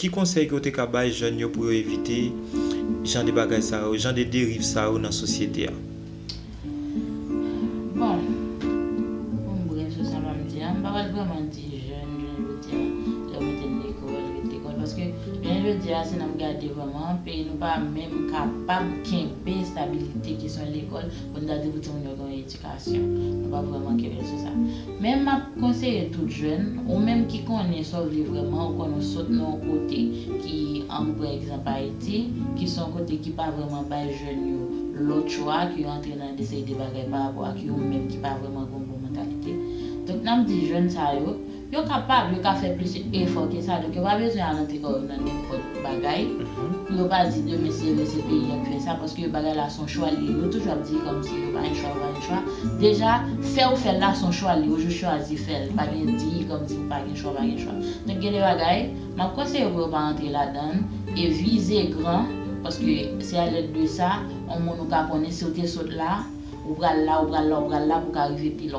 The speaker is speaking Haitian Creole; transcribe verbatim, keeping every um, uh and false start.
Ki konsèy ke w te ka bay jèn yo pou yo evite jan de bagay sa yo, jan de deriv sa yo nan sosyete a? Bon, pou m brèv sou sa m ap di a, m pa pral vrèman di jèn, jèn jodi a, lè w mete l lekòl, ret lekòl. Paske jèn jodi a, si n ap gade vrèman, peyi nou pa menm kapab kenbe estabilite kesyon lekòl pou n ta di pou timoun yo gen yon edikasyon. Nou pa vrèman kenbe l sou sa. Men m ap konseye tout jèn, ou menm ki konnen sa w vle vrèman, ou konnen w sot nan yon kote ki, an, pran egzanp Ayiti, ki se yon kote ki pa vrèman bay jèn yo lòt chwa, ke yo antre nan de seri de bagay pa rapò ak yo menm ki pa vrèman gen yon bon mantalite. Donk, n ap di jèn sa yo, yo kapab, yo ka fè plis efò ke sa. Donk, yo pa bezwen al antre kò yo nan nenpòt bagay. Pou yo pa di demen si yo vle se peyi y ap fè sa, paske bagay la se yon chwa li ye. Yo toujou ap di kòmsi yo pa gen chwa, yo pa gen chwa. Deja, fè ou fè l la se yon chwa li ye. Ou jis chwazi fè l. Pa gen di kòmsi ou pa gen chwa, ou pa gen chwa. Donk, gen de bagay, m ap konseye pou yo pa antre ladan l e vize gran, paske se alèd de sa, yon moun ou ka konnen si w te sot la, ou pral la, ou pral la, ou pral la pou w ka rive pi lwen.